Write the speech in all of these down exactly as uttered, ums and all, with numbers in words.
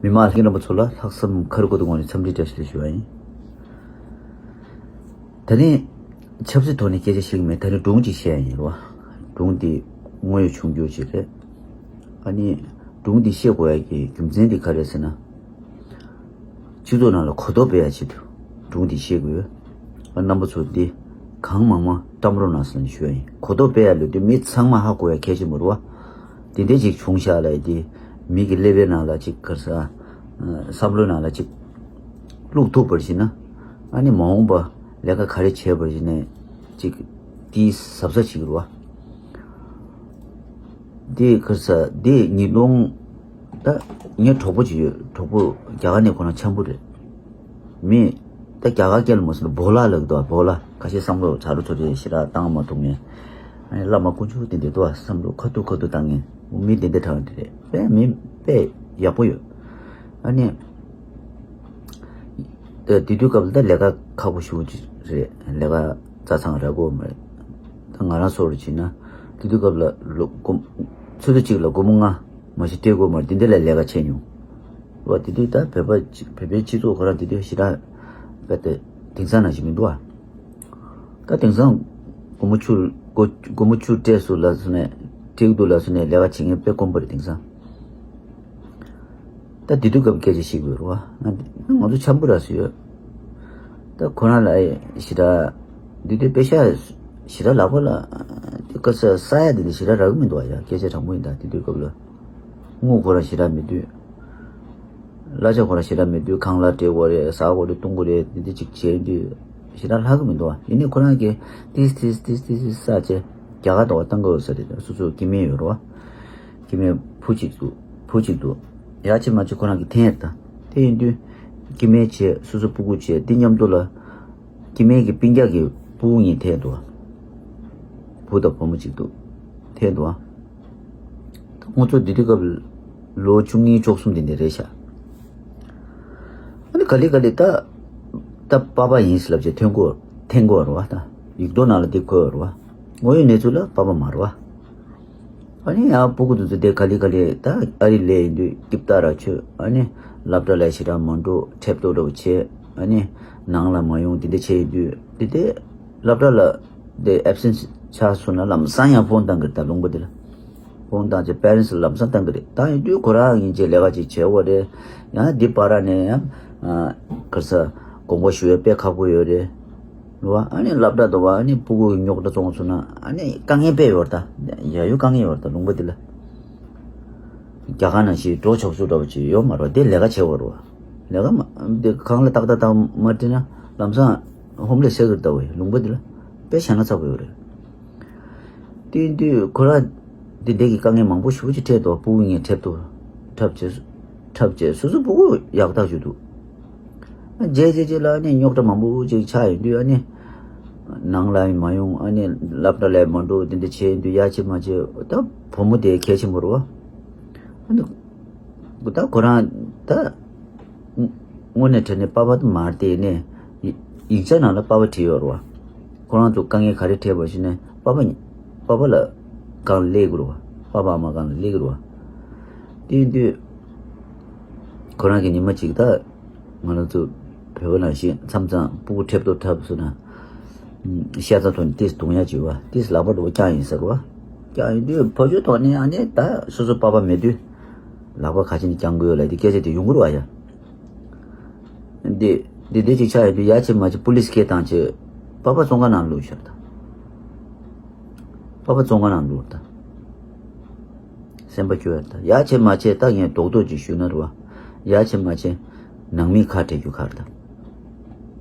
མི་མང་ལྷན་རྒྱས་རྣམ་པ་ཚོ་ལ་ལྷག་བསམ་ཁ་རུ་ཁ་ཐུག་ངོས་ནས་འཚམས་འདྲི་བཀྲ་ཤིས་བདེ་ལེགས་ཞུ་བ་ཡིན། ད་ནི་ཆབ་སྲིད་ཐོག་ནས་སྐད་ཆ་བཤད་ཀྱི་མེད། ད་ནི་སྒྲུང་ཅིག་བཤད་ཡ་ཡིན་རོ། སྒྲུང་འདི་དངོས་ཡོད་བྱུང་རྒྱུ་ཅིག་རེད། ཨ་ནི་སྒྲུང་འདི་བཤད་དགོས་ཡ་གི་རྒྱུ་མཚན་འདི་ག་རེ་ཟེར་ན། སྤྱི་ཚོགས་ནང་ལ་གོ་རྟོགས་སྤེལ་ཡ་ཆེད་དུ་སྒྲུང་འདི་བཤད་དགོས། ཨ་རྣམ་པ་ཚོ་འདི་གང་མང་མང་བཀྲམ་རོགས་གནང་ཟེར་ནས་ཞུ་ཡ་ཡིན། གོ་རྟོགས་སྤེལ་ཡ་ལོས་དུས་མི་ཚང་མ་ཧ་གོ་ཡ་གལ་ཆེན་པོ་རེད་བ། དེ་འདྲ་ཅིག་བྱུང་ཤག་ལབ་ཡ་དེ་མི་གི་ཀླད་པའི་ནང་ལ་ཅིག་ག་རེ་ཟེར། བསམ་བློའི་ནང་ལ་ཅིག་བླུག་ཐུབ་པར་བྱས་ན། ཨ་ནི་མ་འོངས་པ་ལས་ཀ་ག་རེ་བྱས་པར་བྱས་ནས་ཅིག་དེའི་གཟབ་གཟབ་བྱེད་ཀྱི་རེད་བ། དེ་ག་རེ་ཟེར། དེ་ཉིས་སྟོང་། ད་ངའི་གྲོགས་པོ་ཅིག་ཡོད། གྲོགས་པོ་རྒྱ་གར་ནས་ཁོ་རང་འཆམ་པོ་རེད། མི། ད་རྒྱ་གར་སྐད་ལ་མ་སོང་ན་བོ་ལ་ལབ་ཀྱི་འདུག་བ། བོ་ལ། ཁ་ཤས་བསམ་བློ་ཚ་རུ་ཚོ་དེ་ཞེ་དྲག་བཏང་མ་ཐུབ་ངེས། ཨ་ནི་བླ་མ་དཀོན་མཆོག་དེ་འདྲ་འདུག་བ། བསམ་བློ་ཁ་ཐུག་ཁ་ཐུག་བཏང་ངེས། མི་དེ་འདྲ་དྲག་དེ་རེད། དཔེ་མི་དཔེ་ཡག་པོ་ཡོད། ཨ་ནི། ད་དེ་དུས་སྐབས་ལ་ད་ལས་ཀ་ཁག་པོ་ཞེ་པོ་ཅིག་རེད། ལས་ཀ་རྩ་ཚང་རག་གི་ཡོད་མ་རེད། ད་ང་རང་ཚོར་བྱས་ན། དེ་དུས་སྐབས་ལ་ལོ་སྒོར་མོ། ཆུ་ཚོད་གཅིག་ལ་སྒོར་མོ་ལྔ་མ་གཞི་སྤྲད་དགོས་མ་རེད། དེ་འདྲ་ལ་ལས་ཀ་བྱས་མྱོང་། བ། དེ་དུས་ད་བོད་པ་ཅིག་བོད་པའི་སྤྱི་ཚོགས་ཁོ་རང་དེ་དུས་ཞེ་དྲག་དཔེ་དེ་དེང་སང་ནང་བཞིན་མི་འདུག་བ། ད་དེང་སང་སྒོར་མོ་བཅུ། སྒོར་སྒོར་མོ་བཅུ་སྤྲད་སོང་ལབ་སོང་ནས། སྤྲད་ཀྱི་འདུག་ལབ་སོང་ནས་ལས་ཀ་བྱེད་མཁན་དཔེ་དཀོན་པོ་རེད་དེང་སང་། ད་དེ་དུས་སྐབས་སྐད་ཆ་བཤད་དགོས་རེད་བ། ང་ང་ཚོ་འཆམ་པོ་ར་སུ་ཡོད། ད་ཁོ་རང་ལ་ཨེ་ཞེ་དྲག་དེ་དུས་དཔེ་ཤ་ཞེ་དྲག་ལག་པ་ལ་དེ་ག་ས་ས་ཡ་དེ་འདྲ་ཞེ་དྲག་རག་གི་མི་འདུག་བ་ཡ། སྐད་ཆ་དྲང་པོ་ཡིན། ད་དེ་དུས་སྐབས་ལ་དངུལ་ཁོ་རང་ཞེ་དྲག་མེད་དུས། གླ་ཆ་ཁོ་རང་ཞེ་དྲག་མེད་དུས། ཁང་གླ་སྤྲད་དགོས་རེད། ཟ་དགོས་རེད། བཏུང་དགོས་རེད། འདི་འདི་ཅིག་བྱས་དུས་ཞེ་དྲག་ལྷག་གི་མི་འདུག་བ། ཡིན་ནའི་ཁོ་རང་གིས་ཏིས་ཏིས་ཏིས་ཏིས་ཏིས་ཟ་བྱས་རྒྱ་གར་དུ་བཏང་གི་ཡོད་ས་རེད། སོ་སོ་སྐྱེ་དམན་ཡོད་རེད་བ། སྐྱེ་དམན་བུ་གཅིག་འདུག་བུ་གཅིག་འདུག་ཡ་ཆེ་མ་ཆེ་ཁོ་རང་གིས་འཐེན་ཡོད་ད། དེ་ཡིན་དུས་སྐྱེ་དམན་བྱས། སོ་སོ་སྤུ་གུ་བྱས། དེ་མཉམ་དུ་ལ་སྐྱེ་དམན་གྱི་སྤུན་ཀྱག་གི་སྤུ་གུ་གཉིས་འཐེན་འདུག་བ། བུ་དང་བུ་མོ་གཅིག་འདུག་འཐེན་འདུག་བ། ང་ཚོ་དེ་དུས་སྐབས་ལོ་བཅུ་གཉིས་བཅུ་གསུམ་དེ་འདྲ་རེད་ཤག་ཨ་ནི་ག་ལེ་ག་ལེ་ད། ད་པ་པ་ཡིན་ཟེར་ལབ་བྱས་འཐེན་གོ། འཐེན་གོ་རེད་བ། ད་ཡིག་ཐོག་ནང་ལ་དེ་འཁོད་ཡོད་རེད་བ། དངོས་ཡོད་གནས་ཚུལ་ལ་པ་པ་མ་རེད་བ། ཨ་ནི་ཡང་སྤུ་གུ་དེ་ཚོ་དེ་ག་ལེ་ག་ལེ་ད་ཨ་རི་སླེབས་ཡིན་དུས་ཀིབ་ཏ་ར་ཆོད། ཨ་ནི་སློབ་གྲྭ་ལ་ཞེ་དྲག་མ་འགྲོ། ཁྲེབ་ཏོ་འདྲ་བོ་བྱས། ཨ་ནི་ནང་ལ་མ་ཡོང་། དེ་འདྲ་བྱས་ཡིན་དུས་དེ་དེ་སློབ་གྲྭ་ལ་དེ་ཨེབ་སེན་ཆགས་སོང་ན་ལམ་སང་ཡང་ཕོན་བཏང་གི་རེད། ད་ལུང་པ་དེ་ལ། ཕོན་བཏང་བྱས་པེ་རེན་སི་ལམ་སང་བཏང་གི་རེད། ད་ཡིན་དུས་ཁོ་རང་ཡིན་བྱས་ལས་ཀ་ཅིག་བྱེད་དགོས་རེད། ཡང་འདི་བར་ནས་ཡང་ག་རེ་ཟེར། དགོངས་པ་ཞུ་ཡ་དཔེ་ཁག་པོ་ཡོད་རེད་བ། ཨ་ནི་སློབ་གྲྭ་དུ་བ། ཨ་ནི་སྤུ་གུ་རྙོག་དྲ་བྱུང་སོང་ན་ཨ་ནི་དཀའ་ངལ་དཔེ་ཡོད་རེད་ད། ཡ་ཡོད་དཀའ་ངལ་ཡོད་རེད་ད་ལུང་པ་འདི་ལ། རྒྱ་གར་ནང་བཞིན་འགྲོ་ཆོག་ཆོག་འདྲ་བོ་ཅིག་ཡོད་མ་རེད་བ། དེ་ལས་ཀ་བྱེད་དགོས་རེད་བ། ལས་ཀ་མ་དེ་ཁང་གླ་ཏག་ཏག་ཏག་མ་སྤྲད་ན་ལམ་སང་ཧོམ་ལེས་ཟེར་གི་རེད་ད་བ། ལུང་པ་འདི་ལ་དཔེ་ཞེ་ན་ཚ་པོ་ཡོད་རེད། དེ་ཡིན་དུས་ཁོ་རང་འདི་འདྲ་གི་དཀའ་ངལ་མང་པོ་ཞེ་པོ་ཅིག་འཕྲད་འདུག་སྤུ་གུ་གཉིས་ཁྲེབ་ཏུ་འཁྲབ་བྱས། འཁྲབ་བྱས་སོ་སོ་སྤུ་གུ་ཡག་ཐག་ཆོད་འདུག་རྗེས་རྗེས་རྗེས་ལ་ནི་རྙོག་དྲ་མང་པོ་ཅིག་ཆགས་ཡོང་དུས། ཨ་ནི་ནང་ལ་མ་ཡོང་། ཨ་ནི་སློབ་གྲྭ་ལ་མ་འགྲོ། འདི་འདྲ་བྱས་ཡོང་དུས་ཡ་བྱེད་མ་བྱེད། ད་བུ་མོ་དེ་གལ་ཆེན་པོ་རེད་བ། ཨ་ནི་ད་ཁོ་རང་ད་དངོས་གནས་དྲང་གནས་པ་ཕ་དེ་མ་རེད་དེ། ནས་ཡིག་ཡིག་ཆ་ནང་ལ་པ་ཕ་བྲིས་ཡོད་རེད་བ། ཁོ་རང་ཚོ་དཀའ་ངལ་ག་རེ་འཕྲད་པ་ཞིག་ནས་པ་ཕ་པ་ཕ་ལ་སྒང་ལ་སླེབས་དགོས་རེད་བ། པ་ཕ་ཨ་མ་སྒང་ལ་སླེབས་དགོས་རེད་བ། དེ་ཡིན་དུས་ཁོ་རང་གིས་ཉི་མ་གཅིག་ད་ང་རང་ཚོ་བོད་པ་ནང་བཞིན་མཚམས་མཚམས་སྤུ་གུ་ཁྲེབ་ཏོ་འཁྲབ་སོང་ན། ཤ་ཚ་ཐོག་ནས་ཏིས་རྡུང་ཡ་བྱེད་བ། ཏིས་ལག་པ་འགྲོ་བ་རྐྱང་ཡིན་ཟེར་བ། རྐྱང་ཡིན་དུས་ཕ་ཆོས་ཐོག་ནས་ཨ་ནི་ད་སོ་སོ་པ་ཕ་མེད་དུས་ལག་པ་ག་ཅི་ནས་རྐྱང་དགོས་ལ་དེ་སྐད་ཆ་དེ་ཡོང་གི་རེད་བ་ཡ། འདི་འདི་འདི་ཅིག་ཆགས་ཡོད་དུས་ཡ་བྱེད་མ་བྱེད་པུ་ལིས་སྐད་བཏང་བྱས། པ་ཕ་བཙོན་ཁང་ནང་བླུགས་ཤར་ད། པ་ཕ་བཙོན་ཁང་ནང་བླུགས་ད། སེམས་པ་སྐྱོ་ཡ་ད། ཡ་བྱེད་མ་བྱེད་ད་ངས་རྡོག་རྡོག་ཅིག་ཞུས་ན་རེད་བ། ཡ་བྱེད་མ་བྱེད་ནང་མིས་ཁ་བྲལ་རྒྱུ་ག་རེད་ད།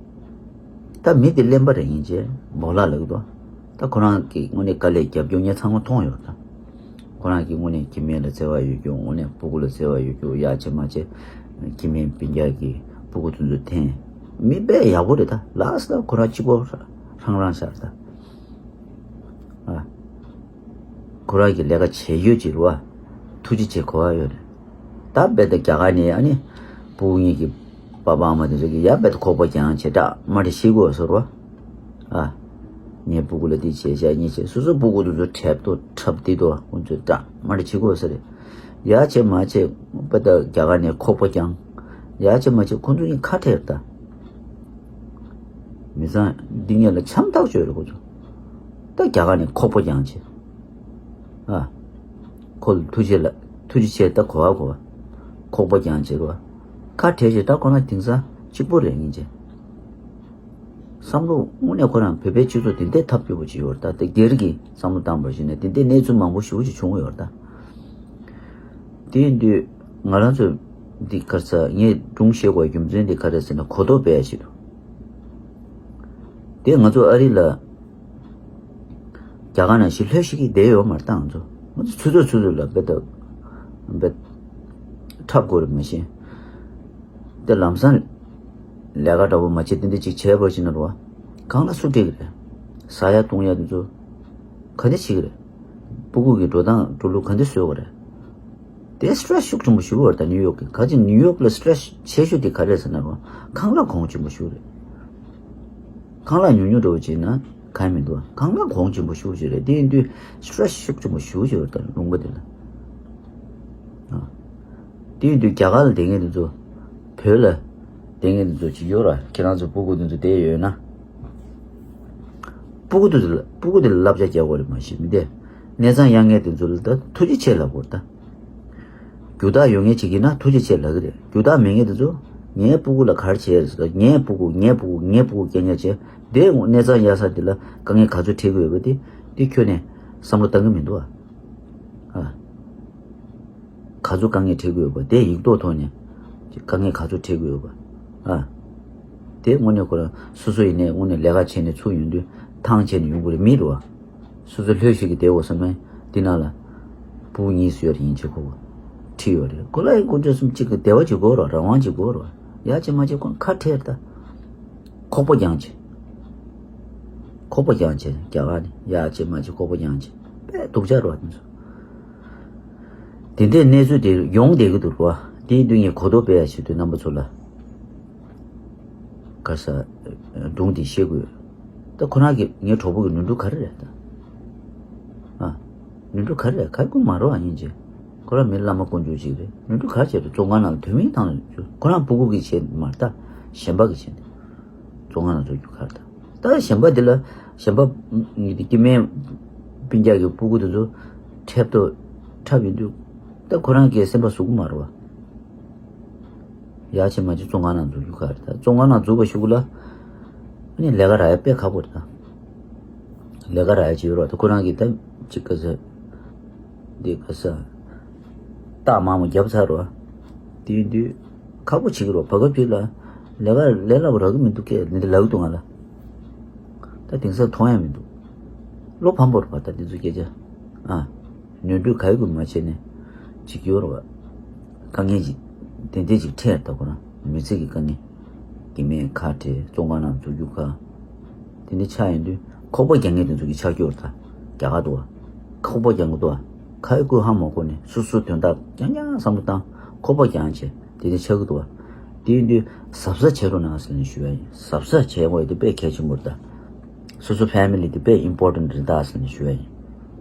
ད་མི་དེ་གླེན་པ་རེད། ཡིན་བྱས་སྦོ་ལགས་ལབ་ཀྱི་འདུག་ད་ཁོ་རང་གིས་དངོས་གནས་དཀའ་ལས་རྒྱབ་སྐྱོར་ངས་ཚང་མ་མཐོང་ཡོད་ད། ཁོ་རང་གིས་དངོས་གནས་སྐྱེ་དམན་ལ་བརྩེ་བ་ཡོད་རྒྱུ། དངོས་གནས་སྤུ་གུ་ལ་བརྩེ་བ་ཡོད་རྒྱུ། ཡ་བྱེད་མ་བྱེད་སྐྱེ་དམན་སྤུན་ཀྱག་གི་སྤུ་གུ་དེ་ཚོ་འཐེན། མི་དཔེ་ཡག་པོ་རེད་ད། ལགས་སོ། ད་ཁོ་རང་གཅིག་པོ་རང་རང་ཤར་ད། ཨ། ཁོ་རང་གི་ལས་ཀ་བྱེད་ཡོད་ཅིག་རེད་བ། ཐུགས་རྗེ་ཆེ་གོ་བ་ཡོད་རེད། ད་རྦད་དེ་རྒྱ་གར་ནས་ཨ་ནི་སྤུ་གུ་གཉིས་ཀྱི་པ་ཕ་ཨ་མ་དེ་ཚོ་གིས་ཡ་རྦད་དེ་ཁོག་པ་རྒྱང་བྱས་སྐྲག་དམར་ཁྲིད་ཤི་དགོས་ཟེར་བ། ཨ། ངའི་སྤུ་གུ་ལ་འདི་བྱས་བྱས་གཉིས་བྱས། སོ་སོ་སྤུ་གུ་དེ་ཚོ་ཁྲེབ་ཏོ་འཁྲབ་དེ་དོ་ཁོང་ཚོས་སྐྲག་དམར་ཁྲིད་ཤི་དགོས་ཟེར་རེད། ཡ་བྱེད་མ་བྱེད་ པ་ད་རྒྱ་གར་ནས་ཁོག་པ་བརྒྱངས། ཡ་ཅེ་མ་ཅེ་ཁོ་ཚོ་གཉིས་ཁ་བྲལ་ད། མི་ཚང་འདི་གཉིས་ལ་འཆམ་ཐག་ཆོད་རེད་ཁོ་ཚོ། ད་རྒྱ་གར་ནས་ཁོག་པ་བརྒྱངས་བྱས། ཨ། ཁོ་ལ་ཐུགས་རྗེ་ལ་ཐུགས་རྗེ་ཆེ། ད་གོ་བ་གོ་བ། ཁོག་པ་བརྒྱངས་བྱས་རོ། ཁ་བྲལ་བྱས། ད་ཁོ་ན་དེང་སང་གཅིག་པོ་རེད་ཡིན་ཅེ། བསམ་བློ་དངོས་གནས་ཁོ་རང་བོད་པའི་སྤྱི་ཚོགས་དེ་འདྲའི་ཐབས་སྐྱོ་པོ་ཅིག་ཡོད་རེད་ད། དེ་སྒེར་གྱི་བསམ་བློ་བཏང་བར་བྱས་ནས་དེ་འདྲའི་གནས་ཚུལ་མང་པོ་ཞེ་པོ་ཅིག་བྱུང་ཡོད་རེད་ད། དེ་ཡིན་དུས་ང་རང་ཚོ་འདི་ག་རེ་ཟེར། ངས་སྒྲུང་བཤད་དགོས་རྒྱུ་མཚན་འདི་ག་རེ་ཟེར་ན། གོ་རྟོགས་སྤེལ་ཡ་ཞིག་འདུག་དེ་ང་ཚོ་ཨ་རི་ལ་རྒྱ་གར་ནང་བཞིན་ལྷོད་ཤིག་གིས་བསྡད་ཡོད་མ་རེད་ད། ང་ཚོ་ང་ཚོ་ཆུ་ཚོད་ཆུ་ཚོད་ལ་དཔེ་ད་དཔེ་འཁྲབ་དགོས་རེད་མ་གཞི། དེ་ལམ་སང་ལས་ཀ་འདྲ་པོ་མ་བྱེད་དེ་འདྲ་ཅིག་བྱས་པར་བྱས་ན་རོ། གང་ལ་སུ་འགྲིག་གི་རེད། ཟ་ཡ་བཏུང་ཡ་དེ་ཚོ་ག་འདྲ་བྱེད་ཀྱི་རེད། སྤུ་གུ་གི་འགྲོ་སྟངས་འགྲོ་ལུགས་ག་འདྲ་བཟོ་གི་རེད། དེ་སི་ཊེ་རེ་སི་ཤུགས་ཆེན་པོ་ཞིག་ཡོད་རེད་ད། ནིའུ་ཡོག་གི། ག་ཅི་ནིའུ་ཡོག་ལ་སི་ཊེ་རེ་སི་ཆེ་ཤོས་དེ་ག་རེ་རེད་ཟེར་ན་རོ། ཁང་གླ་གོང་ཆེན་པོ་ཞིག་རེད། ཁང་གླ་ཉུང་ཉུང་འདྲ་པོ་བྱས་ན་གང་ཡང་མི་འདུག་ཁང་གླ་གོང་ཆེན་པོ་ཞེ་པོ་ཅིག་རེད། དེ་ཡིན་དུས་སི་ཊེ་རེ་སི་ཤུགས་ཆེན་པོ་ཞེ་པོ་ཅིག་ཡོད་རེད་ད་ལུང་པ་དེ་ལ། ཨ། དེ་ཡིན་དུས་རྒྱ་གར་ལ་བསྡད་མཁན་དེ་ཚོ། བོད་ལ་བསྡད་མཁན་དེ་ཚོ་ཅིག་ཡོད་ར། ཁྱེད་རང་ཚོ་སྤུ་གུ་དེ་ཚོ་བསྡད་ཡོད་ན། སྤུ་གུ་དེ་ཚོ་ལ་སྤུ་གུ་དེ་ལ་བསླབ་བྱ་རྒྱག་དགོས་རེད་མ་གཞི། མི་དེ་གནས་ཚང་གཡར་མཁན་དེ་ཚོ་ལ་ད་ཐུགས་རྗེ་ཆེ་ལབ་དགོས་རེད་ད། རྒྱུ་དག་ཡོད་མཁན་ཅིག་ཡིན་ན་ཐུགས་རྗེ་ཆེ་ལབ་ཀྱི་རེད། རྒྱུ་དག་མེད་མཁན་དེ་ཚོ་ངའི་སྤུ་གུ་ལ་ག་རེ་བྱས་རེད་ཟེར། ངའི་སྤུ་གུ་ངའི་སྤུ་གུ་ངའི་སྤུ་གུ་སྐད་ཆ་བྱས། དེ་གནས་ཚང་གཡར་ས་དེ་ལ་དཀའ་ངལ་ག་ཚོད་འཕྲད་ཀྱི་ཡོད་པ་དེ་དེ་ཁྱོན་ནས་བསམ་བློ་བཏང་གི་མི་འདུག་ཨ། ཨ། ག་ཚོད་དཀའ་ངལ་འཕྲད་ཀྱི་ཡོད་པ་དེ་ཡིག་ཐོག་ཐོག་ནས་དཀའ་ངལ་ག་ཚོད་འཕྲད་ཀྱི་ཡོད་པ། ཨ། དེ་དངོས་གནས་ཁོ་རང་སོ་སོ་ཡིན་ནའི་དངོས་གནས་ལས་ཀ་བྱས་ནས་ཚུར་ཡོང་དུས་ཐང་ཆད་ནས་ཡོང་གི་རེད་མི་རེད་བ། སོ་སོ་ལྷོད་ཤིག་གིས་བསྡད་འོ་བསམ་ནས་འདི་ནང་ལ་བུ་གཉིས་སུ་ཡོད་རེད་ཡིན་ཆེ་ཁོ་བོ་ཁྲིད་ཡོད་རེད། ཁོ་ལ་ཡང་དཀོན་མཆོག་གསུམ་གཅིག་གི་བདེ་བ་གཅིག་དགོས་རེད། རང་དབང་གཅིག་དགོས་རེད། ཡ་ཅེ་མ་ཅེ་ཁོ་ཁ་བྲལ་ད། ཁོག་པ་བརྒྱངས་བྱས། ཁོག་པ་བརྒྱངས་བྱས་རྒྱ་གར་ནས་ཡ་ཅེ་མ་ཅེ་ཁོག་པ་བརྒྱངས་བྱས་དཔེ་སྡུག་ཅག་རེད་བ་དེ་ཚོ། དེ་འདྲའི་གནས་ཚུལ་དེ་ཡོང་བསྡད་ཀྱི་འདུག་རེད་བ། དེ་ཡིན་དུས་ངས་གོ་རྟོགས་སྤེལ་ཡ་ཞུ་དུས་རྣམ་པ་ཚོ་ལ། ག་ས། སྒྲུང་འདི་བཤད་དགོས། ད་ཁོ་རང་གི་ངའི་གྲོགས་པོ་གི་ནོར་འཁྲུལ་ག་རེ་རེད་ད། ཨ། ནོར་འཁྲུལ་ག་རེ་རེད། ག་རེ་ཀུན་མ་རོ་ཨ་ཡིན་ཅེ། ཁོ་རང་མི་བླ་མ་དཀོན་མཆོག་ཅིག་རེད། ནོར་འཁྲུལ་ག་རེ་བྱས་ཏེ་བཙོན་ཁང་ནང་ལ་དུས་མིན་ཐང་ལ་འཇུ། ཁོ་རང་སྤུ་གུ་གི་བྱས་མ་རེད་ད། གཞན་པ་གི་བྱས་ཏེ། བཙོན་ཁང་ནང་འཇུ་རྒྱུ་ག་རེ་ད། ད་གཞན་པ་འདི་ལ་གཞན་པ་ངི་དེ་སྐྱེ་དམན་སྤུན་ཀྱག་གི་སྤུ་གུ་དེ་ཚོ་འཁྲབ་ཏོ་འཁྲབ་ཡོང་དུས་ད་ཁོ་རང་གི་སེམས་པ་ཟུག་གི་མ་རེད་བ། ཡ་ཆེ་མ་ཆེ་བཙོན་ཁང་ནང་འཛུལ་རྒྱུ་ག་རེད་ད། བཙོན་ཁང་ནང་འཛུལ་བ་ཞུ་གི་ལ། ཨ་ནི་ལས་ཀ་རག་ཡ་དཔེ་ཁག་པོ་རེད་ད། ལས་ཀ་རག་ཡ་ཅིག་ཡོད་རེད་བ། ད་ཁོ་རང་གིས་ད་ཅིག་ག་ས། འདི་ག་ས། རྟགས་མང་པོ་བརྒྱབ་ཚར་རེད་བ། དེ་ཡིན་དུས་ཁག་པོ་བྱེད་ཀྱི་རེད་བ། བར་སྐབས་ཅིག་ལ་ལས་ཀ་ལས་སླ་པོ་རག་གི་མི་འདུག་སྐད་འདི་འདྲ་ལབ་ཀྱི་འདུག་ང་ལ། ད་དེང་སང་མཐོང་ཡ་མི་འདུག་བློ་ཕམ་པོ་རེད་བ། ད་འདི་ཚོ་སྐད་ཆ། ཨ། ནོར་འཁྲུལ་ག་ཡོད་ཀྱི་མ་བྱས་ནས་ཅིག་ཡོད་རེད་བ། དཀའ་ངལ་ཅིག་དེ་འདྲས་ཅིག་འཕྲད་ད་ཁོ་རང་མི་ཚེ་གི་དཀའ་ངལ། སྐྱེ་དམན་ཁ་བྲལ་བཙོན་ཁང་ནང་འཛུལ་རྒྱུ་ག་དེ་འདྲ་ཆགས་ཡོང་དུས་ཁོག་པ་རྒྱག་མཁན་དེ་ཚོ་གི་ཆགས་རྒྱུ་རེད་ད། རྒྱ་གར་འདུག་བ། ཁོག་པ་རྒྱག་གི་འདུག་བ། ཁ་ཡོད་ཀུན་ཧ་མ་གོ་ནས་སོ་སོའི་དོན་དག་རྐྱང་རྐྱང་བསམ་བློ་བཏང་ཁོག་པ་རྒྱག་བྱས་དེ་འདྲ་ཆགས་ཀྱི་འདུག་བ། དེ་ཡིན་དུས་གཟབ་གཟབ་བྱེད་རོགས་གནང་ཟེར་ནས་ཞུ་ཡ་ཡིན། གཟབ་གཟབ་བྱེད་དགོས་ཡ་དེ་དཔེ་གལ་ཆེན་པོ་རེད་ད། སོ་སོ་ཕེ་མི་ལི་དེ་དཔེ་ཨིམ་པོར་ཊེན་ཊི་རེད་ད་ཟེར་ནས་ཞུ་ཡ་ཡིན།